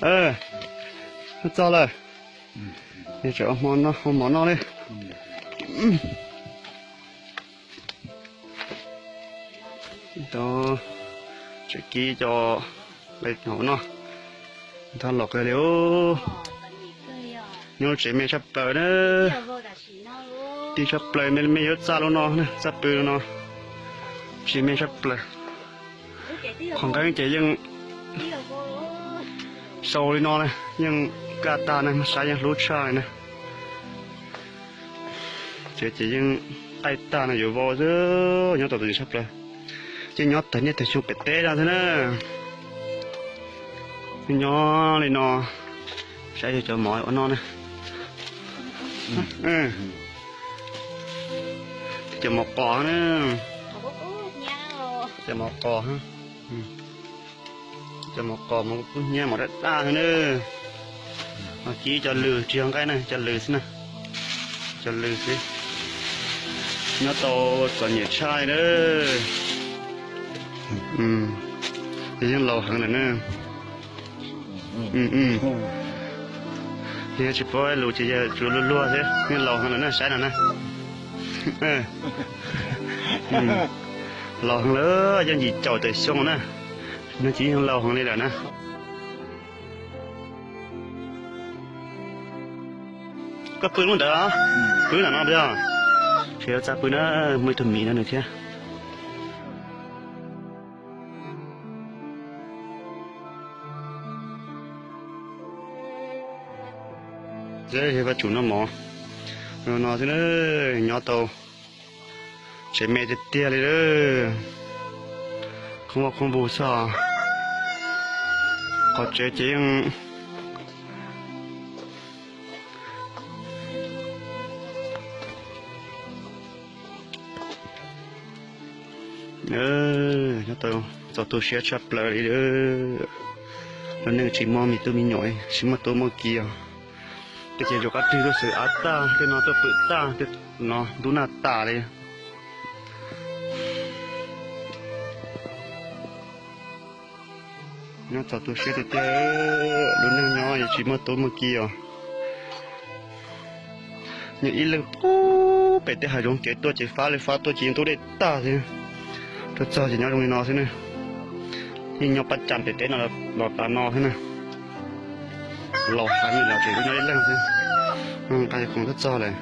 Txog lawm. Tseem ua hmo noj, ua hmo noj li. Tseem kib cov hauv no. Thab los kawg li. Nyob lub tsev me tshaj plaws na. Tij tshaj plaws me, me yuav txaj lub no, txaj pw lub no. Tsev me tshaj plaws. Qhov nqeeb ces yeej sau li no na, yeej kaj tag na, saib yeej hlub tshaj li na. Tsev ces yeej qaij tag no yuav vau xwb, nyob tau tus tsev tshaj plaws. Yeej nyob tag niaj tag xyoo pem teb no xwb na. Nyob li no, saib yog cov mov ua noj na. Cov mov qos na. Cov mov qos, cov mov qos mov kub hnyiab mov daj daj xwb na. Ho kib cov lws tsis yog nqaij na, cov lws xwb na. Cov lws xwb. Nyob tau txom nyem tshaj li na. Ces yeej laus heev lawm na. Yog tsis paub lus ces yog tsuas luag luag xwb, yeej laus heev lawm na, saib no na. Laus heev lawm, yeej yim caum tawm xyoo na, no ces yeej laus heev li lawm na. Koj pw lub ntawd, pw ntawm no yog, tsis yog txaj pw na, muaj ib tug miv no nws thiab. Vaj tsum noj mov no xwb na, nyob tau tsev me tiag tiag li lawm. Khoob vaj khoob npug xwb os. Qhov tsev ces yeej nyob tau txaus tu siab tshaj plaws li. Lub neej tsis muaj me tub me nyuam, tsis muaj tub muaj ki os. Tej ces rov qab twg tuaj xwm av tag, tej no tuaj pwm tag, tej no ntub nag tas li. Nyob txaus tu siab tiag tiag, lub neej nyob tsis muaj tub muaj ki os. Nyob ib leeg pem tej hav zoov kev tuaj ces fab li fab tuaj ces yeej ntub dej tag xwb. Tuaj txog ces nyob zoo li no xwb na. Yeej nyob pab cam pem teb no los tas no xwb na. Laus heev li los tseem nyob ib leeg xwb. Nqa khoom tuaj txog lawm.